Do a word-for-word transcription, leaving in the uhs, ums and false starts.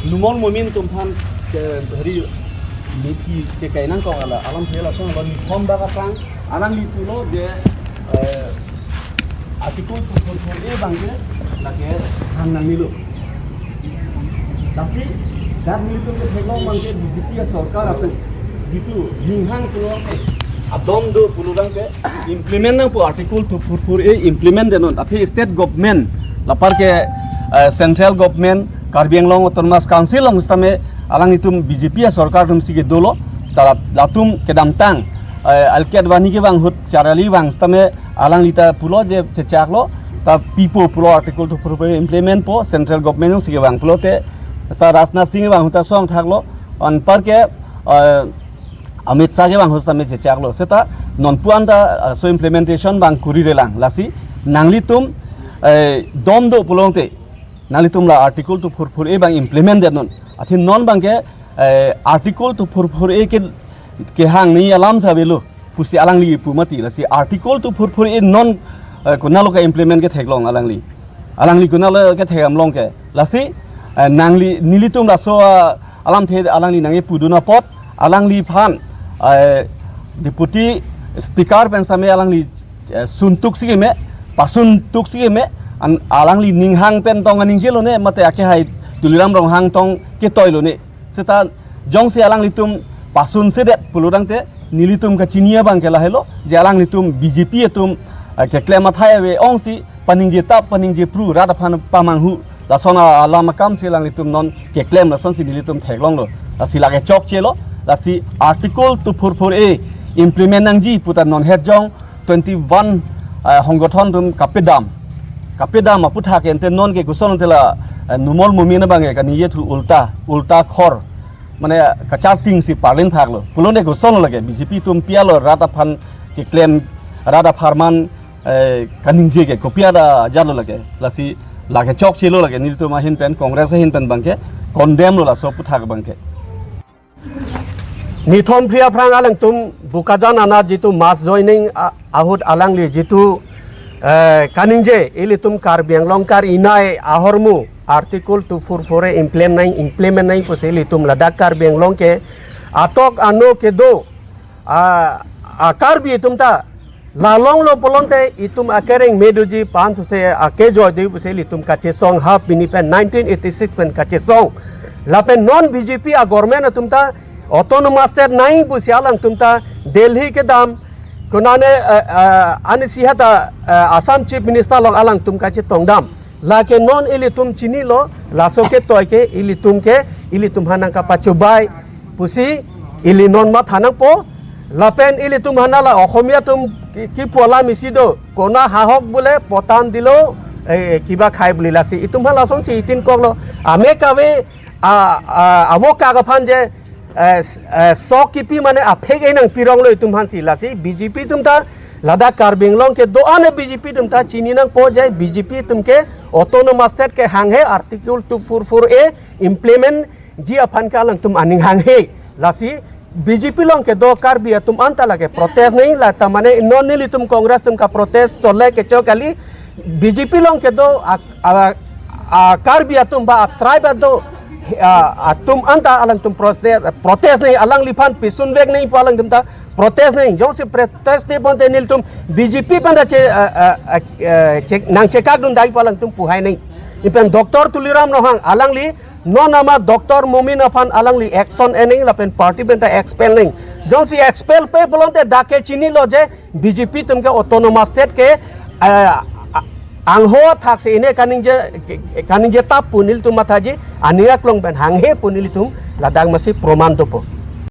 Numal Momin atum aphan ke hari niki ke kainang kong ala alam thela song lo ni thom bak aphrang alangli pulo je, eh, Article two four four A abang ke lake hang nangnelo. Lasi dak nelitum ketheklong abang ke B J P asorkar atum jitu ninghang pulo ke adom do pulo abang ke implement nangpo Article two four four A implement detnon. Aphi state government lapar ke, eh, central government, Karbi Anglong Autonomous Council along sitame alanglitum B J P asorkar atum si kedolo, seta latum kedamtang, eh, Alketwani kevang ahut charli vang sitame alangli ta pulo je chechaklo, ta pipo pulo Article two four four implement po, central government along si kevang pulote, seta Rajnath Singh kevang ahut ta song thaklo, anpar ke, eh, Amit Shah kevang ahut sitame chechaklo. Seta non pu-an ta, eh, laso implementation abang kurirelang. Lasi nanglitum, eh, dom do pulote nanglitum la Article two four four A abang implement detnon. Athe non abang ke, eh, Article two four four A ke, kehang ni alam si avelo pusi alangli pu mati. Lasi Article two four four A non, eh, konatlo ke implement ketheklong alangli. Alangli konatlo kethekdamlong ke. Lasi, eh, nangli nelitum laso, ah, alamthe alangli nangkepudun apot alangliphan, eh, Deputy Speaker pen sitame alangli, eh, suntuk si keme, pasuntuk si keme, an alangli ninghang pen tong aningjelo ne, mate akehai Tuliram Ronghang tong ketoilo ne. Seta jongsi alanglitum pasunsedet pulo tangte nelitum kachini abang ke lahelo je alanglitum B J P atum, eh, keklem athai ave ongsi paningje tap paningje pru rat aphan pamanghu lason alam akam si alanglitum non keklem lasonsi nelitum theklonglo. Lasi lake chokchelo, lasi Article two four four A implement nangji puta non hetjong twenty-one, eh, honggothon atum kapedam. Kapedam aputhak ente non ke koson tela, eh, Numal Momin abang ke kaningjethu ulta, ulta khor. Mane kacharting si parlin phaklo. Pulote kosonlo lake B J P atum pi alo rat aphan keklem, rat apharman, eh, kaningje ke kopi ada jalo lake. Lasi lake chokchelo lake nelitum ahin pen, Congress ahin pen abang ke condemn lo laso aputhak abang ke. Nithom phri aphrang alangtum Bokajan anat jitu mass joining a-, ahut alangli jitu, eh, kaningje ilitum Karbi Anglong kar-inai ahormu Article two four four A implement nang, implement nang pusi ilitum ladak Karbi Anglong ke atok ano kedo, a, a Karbi atum ta lalonglo pulote itum akereng medoji, pansose akejoi doji pusi ilitum kachesong ha pini pen nineteen eighty-six pen kachesong. Lapen non B J P a-government atum ta autonomous state nang pusi alangtum ta Delhi kedam, konane, eh, eh, anisi hata, eh, Assam Chief Minister along alangtum kachetongdam. Lake non ilitum chinilo, laso ketoi ke ilitum ke, ilitum aphan nangkapachobai pusi ili non matha nangpo. Lapen ilitum aphan la Ohomia atum ki, kipu alam isi do, kona hahok bule potan dilo, eh, kiba khai bule, lasi itum aphan lasonsi itin koklo. Ame kave, a, a, avo kak aphan je, eh, s-, eh, sok kipi mane aphek e nangpironglo itum aphansi, lasi B J P atum ta ladak Karbi Anglong kedo-an e B J P atum ta chini nangpo je B J P atum ke autonomous state kehanghe, Article two four four A implement ji aphan ke alangtum aning hanghe. Lasi B J P along kedo Karbi atum anta lake protest nang, la ta mane non nelitum Congress atum kaprotest chole kechok kali, B J P along kedo a, a, a Karbi atum ba a tribe atum, a, atum anta alangtum protest, protest nang, alangliphan pisun vek nang pu alangtum ta protest nang. Jongsi protest te ponte nelitum B J P aphan ta che, a, a, a, a, che, nangchekakdun dai pu alangtum puhai nang. Lapen Doctor Tuliram Ronghang alangli non ama Doctor Momin aphan alangli action en nang lapen party pen ta expel nang. Jongsi expel pe pulote dak ke chinilo je B J P atum ke autonomous state ke, eh, a-, angho athak si ine kaningje, kaningje tap pu nelitum mathaji, aning aklong pen hanghe pu nelitum ladak masi proman dopo.